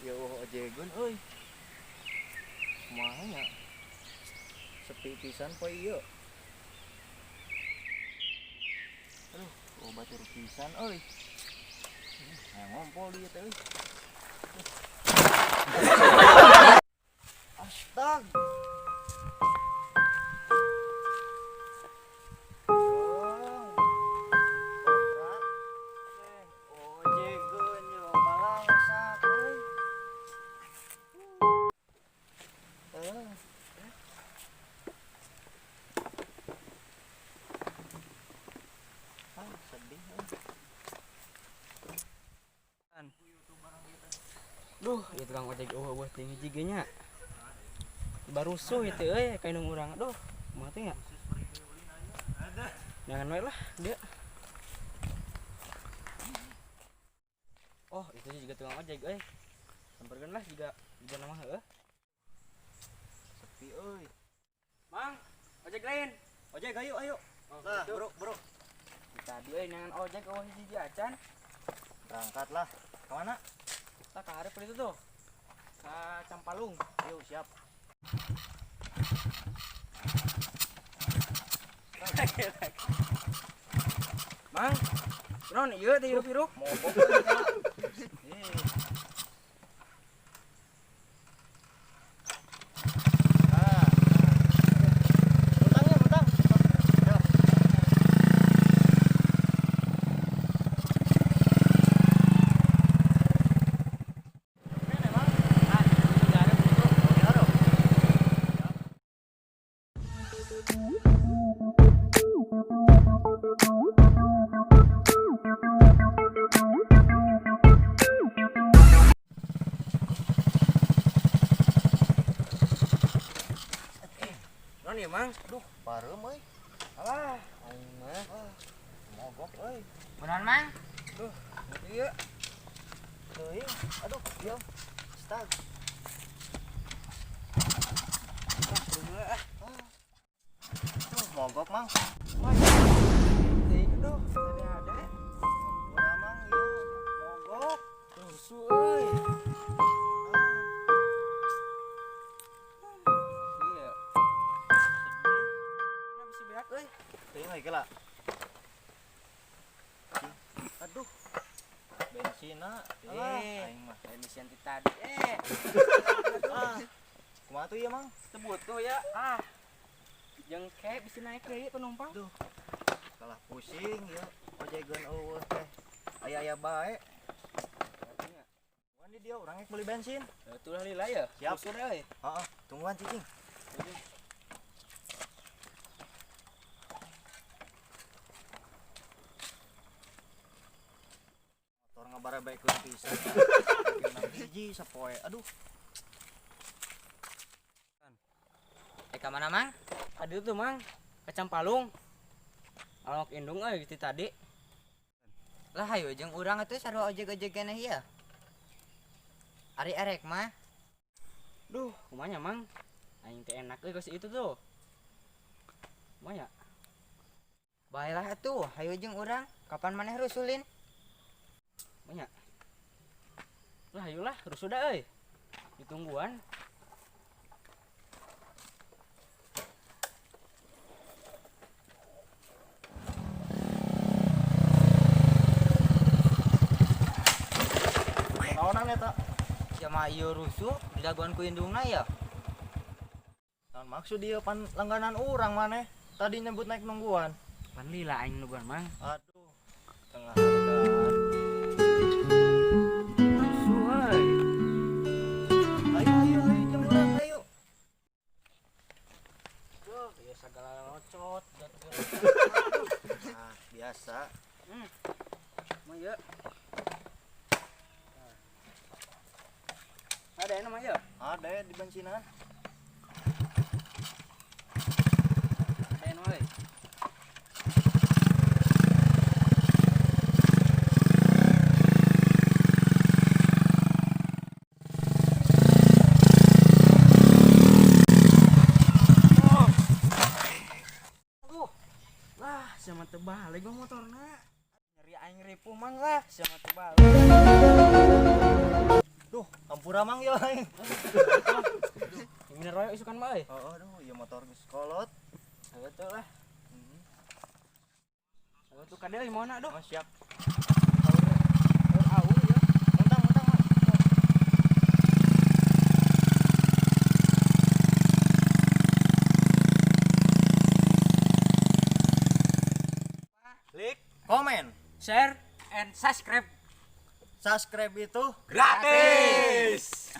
Ya ojegeun euy. Kumaha nya? Sepi pisan poe ieu. Aduh, oh batur pisan euy. Hayang ngompol dieu teh euy. Astag. Ojegeun yo balangsak euy. Eh. Ah, sedih euy. Duh, ieu tukang ojek eueuh teh hiji ge nya. Barusuh ieu teh euy ka indung urang. Duh, kumaha teh nya? Jangan we lah dia. Oh, itu juga tukang ojek euy. Samperkeun lah juga juga nama heueuh. Sepi euy. Mang, ojek lain. Ojek ayo ayo. Oh, Lah, gitu. bro, bro. Tadi euy nangan ojek eueuh hiji acan. Berangkatlah. Kemana? Kita ka hareup itu tuh. Ka Campalung. Yuk, siap. Mang, naon ieu teh hirup-hirup? Mogok euy, Kak. Eh. Ah. Utangnya, utang. Yo. Kene, Mang. Ah, itu di hareup itu. Oh, di hareup. Naon ieu, Mang? Duh, pareum euy. Alah, aing mah. Ah, mogok euy. Benar, Mang? Duh, ieu. Teuing. Aduh, diam. Stag. Ah, kudu ah. Duh, mogok, Mang. Wah, teuing aduh, ada-ada. Udah, Mang, ieu. Mogok. Rusuh euy. Ah, Iya. Nah, bisa beak euy. teuing euy kela. Aduh. Bensinna. Alah, Eh. aing mah. Lain misian ti tadi. Eh, Ah. Kumaha tuh ieu, Mang? teu butuh ya. Ah. Jeung ke bisa naik deui penumpang. Duh. Kalah pusing ieu. Ojegeun eueuh teh. Aya-aya bae. Tungguan di dia urang rek beli bensin. Itulah lila ya. Siap. Rusuh deh euy. Heeh, tungguan cicing. Motor ngabarebekeun pisan. Genep hiji sapoe. Aduh, Eh, ka mana, Mang? Tadi tuh, Mang, ke Campalung. Alok indung euy ti tadi. Lah hayu jeung urang atuh sarua ojek-ojek keneh ieu. Ari erek mah. Duh, kumaha nya, Mang? Aing teh enak euy kos itu tuh. Kumaha nya? Baelah atuh, hayu jeung urang. Kapan maneh rusulin? Kumaha nya? Lah hayulah, rusuh da euy. Ditungguan. Naonan eta? Jamaah ieu rusuh didagoan ku indungna ya. Naon maksud dia pan langganan urang maneh? Tadi nyebut naik nungguan. Pan lila aing nungguan, Mang. Aduh, tengah hargaan. Rusuh euy. Ayo ayo ayo jeung urang ayo. Duh, ya segala locot. Nah, biasa. Mah ieu. Ada yang namanya? Ada di bensinan. Ada yang namanya? Wah, sama terbalik gua motorna. Nyeri aing ripuh mang lah, sama terbalik. Duh, ampura Mang ya aing. Ini royok isukan mah euy. Oh, aduh, ieu motor geus kolot. Ayo tuh lah. Ayo tuh kade euy maona duh. Mas siap. Au ya. Muntah, muntah, Mas. Like, Komen, share, and subscribe. Subscribe itu Gratis.